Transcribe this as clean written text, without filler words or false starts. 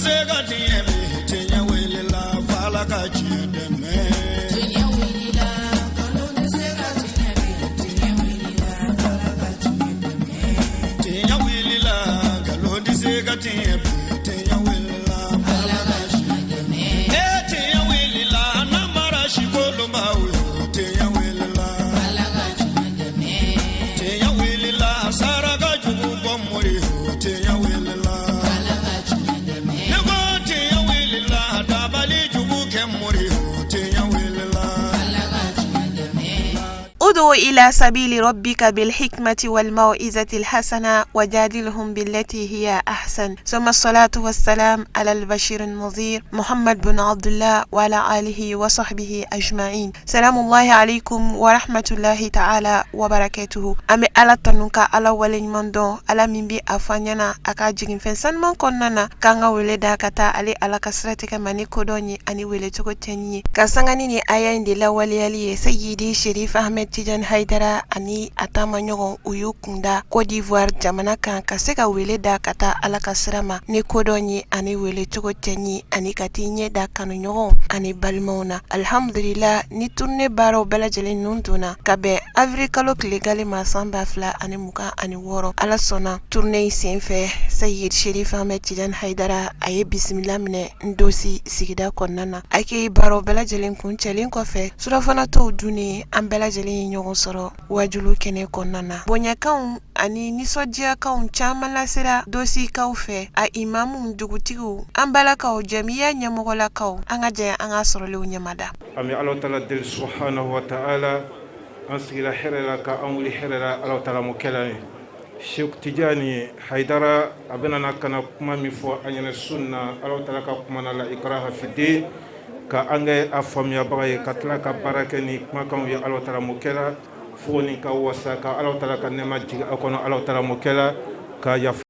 se ka tiɲɛ bi, tiɲɛ wulila f'Ala ka tiɲɛ dɛmɛ. Tiɲɛ wulila, nkalon tɛ se ka tiɲɛ bi, tiɲɛ wulila f'Ala ka tiɲɛ dɛmɛ. Tiɲɛ wulila, nkalon tɛ se ka tiɲɛ bi, tiɲɛ wulila f'Ala ka tiɲɛ dɛmɛ. E tiɲɛ wulila, namara sikolonbaw yo, tiɲɛ wulila. Ala ka tiɲɛ dɛmɛ. Tiɲɛ wulila, saraka jugu bɔ mori yo, tiɲɛ wulila. Ala ka tiɲɛ dɛmɛ. Ne ko tiɲɛ wulila, dabali jugu kɛ mori yo, tiɲɛ wulila. Ala ka tiɲɛ dɛmɛ. ادع إلى سبيل ربك بالحكمة والموعظة الحسنة وجادلهم بالتي هي أحسن، ثم الصلاة والسلام على البشير النذير محمد بن عبد الله وعلى آله وصحبه أجمعين. سلام الله عليكم ورحمة الله تعالى وبركاته. An bɛ Ala tanu ka Ala waleɲuman dɔn, Ala min bɛ a fɔ an ɲɛna a ka jiginfɛn sanuman kɔnɔna na k'an ka wele da ka taa ale Ala ka siratigɛ ma ni kodɔn ye ani welecogo cɛɲi ye, ka sangani ni aya in de lawaleyali ye. Seyidi Sherif Ahmed Tijan Haidara ani a taamaɲɔgɔn, u y'u kunda Côte d'Ivoire jamana kan ka se ka wele da ka taa Ala ka sira ma ni kodɔn ye ani welecogo cɛɲi, ani ka t'i ɲɛ da kanuɲɔgɔnw ani balimaw na. Alhamdulila, ni tournée baaraw bɛɛ lajɛlen ninnu donna ka bɛn avril kalo tile gale ma san 2026. Ala sɔnna, tournée in senfɛ, Seyid Sherif Ahmed Tijan Haidara a ye bisimila minɛ Ndosi sigida kɔnɔna na. A k'e baaraw bɛɛ lajɛlen kun cɛlen kɔfɛ, surɔfanatɔw dunnen, an bɛɛ lajɛlen ye ɲɔgɔn sɔrɔ wajulu kɛnɛ kɔnɔna na. Bonyakanw ani nisɔndiyakanw caman lasera Dosikaw fɛ, a imamu, dugutigiw, an balakaw, jɛmiya ɲɛmɔgɔlakaw. An ka jɛ an ka sɔrɔlenw ɲɛmada. An bɛ Ala taala deli subhanahu wa ta'ala, an sigira hɛrɛ la, ka an wuli hɛrɛ la, Ala taala mo kɛla ye. Sheikh Tijani Haidara a bɛna na ka na kuma min fɔ an ɲɛna su in na, Ala taala ka kuma na la ikraha fi din, ka an kɛ a faamuyabaga ye, ka tila ka baara kɛ ni kumakanw ye. Ala taala mo kɛla fo nin ka wasa, ka Ala taala ka nɛɛma jigin a kɔnɔ. Ala taala mo kɛla ka yafa.